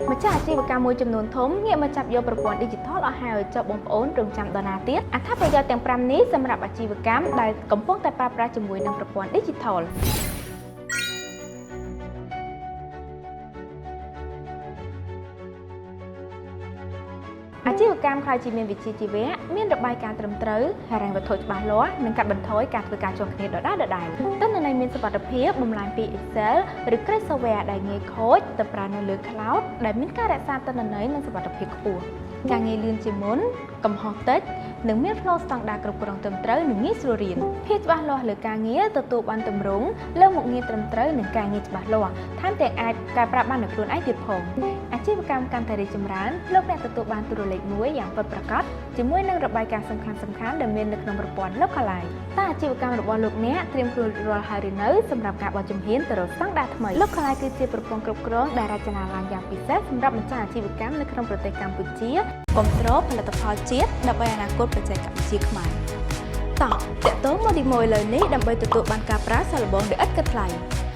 ម្ចាស់អាជីវកម្មមួយចំនួនធំងាកមកចាប់យកប្រព័ន្ធ Digital អស់ហើយចុះបងប្អូនរងចាំដល់ណាទៀតអត្ថប្រយោជន៍ទាំង5នេះសម្រាប់អាជីវកម្មដែលកំពុងតែប្រើប្រាស់ជាមួយនឹងប្រព័ន្ធ Digital។ អាជីវកម្មក្លាយជាមានវិជ្ជាជីវៈមានរបាយការណ៍ត្រឹមត្រូវហិរញ្ញវត្ថុច្បាស់លាស់និងកាត់បន្ថយការធ្វើការជាប់គ្នាដដែលៗទិន្នន័យមានសុវត្ថិភាពបំលែងពី Excel ឬ គ្រិស្ត Software ដែលងាយខូចទៅប្រើនៅលើ Cloud ដែលមានការរក្សាទិន្នន័យនិងសុវត្ថិភាពខ្ពស់ការងារលឿនជាងមុនកំហុសតិចនិងមាន flow ស្តង់ដារគ្រប់គ្រងត្រឹមត្រូវនិងងាយស្រួលរៀនភាពច្បាស់លាស់លើការងារទទួលបានទម្រង់លើមុខងារត្រឹមត្រូវនិងការងារច្បាស់លាស់ថែមទាំងអាចកែប្រែបានដោយខ្លួនឯងទៀតផងអាជីវកម្មកាន់តែរីកចម្រើនលោកអ្នកទទួលបានទូរលេខមួយយ៉ាងពិតប្រាកដជាមួយនឹងរបាយការណ៍សំខាន់ៗដែលមាននៅក្នុងប្រព័ន្ធ Localize តើអាជីវកម្មរបស់លោកអ្នកត្រៀមខ្លួនរួចរាល់ហើយឬនៅសម្រាប់ការបោះជំហានទៅរកស្តង់ដារថ្មី Localize គឺជាប្រព័ន្ធគ្រប់គ្រងដែលរចនាឡើងយ៉ាងពិសេសសម្រាប់ម្ចាស់អាជីវកម្មនៅក្នុងប្រទេសកម្ពុជាគ្រប់គ្រងផលិតផលជាតិដើម្បីអនាគតបច្ចេកវិទ្យាខ្មែរតោះតាក់ទងមកទីមួយលើនេះដើម្បីទទួលបានការប្រើសាកល្បងដោយឥតគិតថ្លៃ។